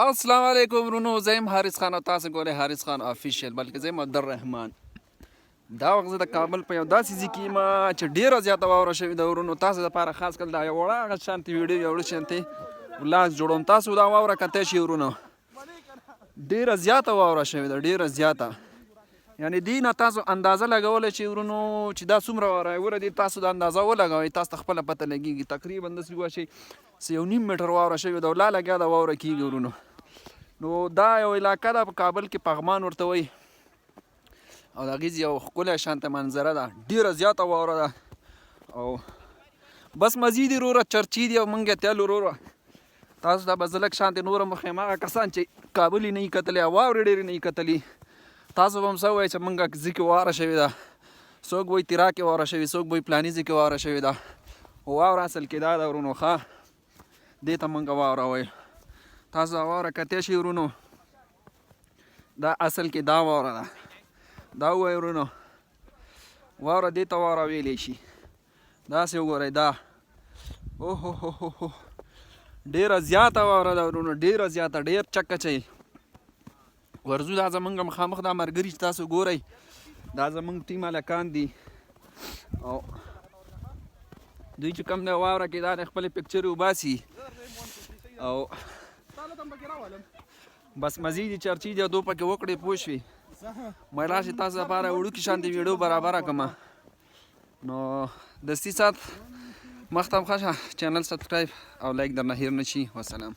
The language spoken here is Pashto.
السلام علیکم ورونو، زه یم حارث خان او تاسو ګورئ حارث خان افیشل، بلکې زه یم عبدالرحمن. دا وخت زه د کابل په یو داسې ځای کې یم چې ډېره زیاته واوره شوې ده ورونو. تاسو دپاره خاص کل دا یو وړه هغه شانتې ویډیو، یو وړه شانتې ولاګ جوړوم. تاسو دا واوره کتی شئ ورونو، ډېره زیاته واوره شوې ده، ډېره زیاته. یعنی دی نه تاسو اندازه لګولی شئ ورونو چې دا څومره واوره وره دي. تاسو دا اندازه ولګوئ، تاسو ته خپله پته لګېږي. تقریبا داسې ووایئ څه یو نیم مټر واوره شوې ده او لا لګیا ده واوره کېږي ورونو. نو دا یو علاقه ده په کابل کې، پغمان ورته وایي، او د هغې یو ښکلی شانته منظره ده. ډېره زیاته واوره ده او بس مزې دي وروره، چرچې دي او موږ یې تیل وروره. تاسو ته به زه لږ شانتې نور هم وښیم. هغه کسان چې کابل یې نه وي کتلی او واورې ډېرې نه وي کتلي، تاسو به هم څه ووایئ چې موږ ځي کې واوره شوې ده؟ څوک به وایي تیرا کې واوره شوې، څوک به وایي پلاني ځای کې واوره شوې ده. خو واوره اصل کې دا ده ورونو، ښه، دې ته موږ واوره وایو. تاسو دا واوره کتی شئ ورونو، دا اصل کې دا واوره ده. دا ووایئ ورونو، واوره دې ته واوره ویلی شي. داسې وګورئ دا، اوه هو هو هو، ډېره زیاته واوره ده ورونو، ډېره زیاته، ډېر چک اچوي. ورځو، دا زمونږ مخامخ دا مرګري چې تاسو ګورئ، دا زمونږ ټیم هلکان دي، او دوی چې کوم دی واوره کې دا د خپلې پکچرې وباسي او بس مزې دي، چرچې دي او دو پکې وکړې، پوه شوې؟ مې راشي تاسو لپاره وړوکي شانتې ویډیو برابره کړم. نو دستي سات مخته هم ښه شه، چینل سبسکرایب او لایک درنه هیر نه شي. وسلام.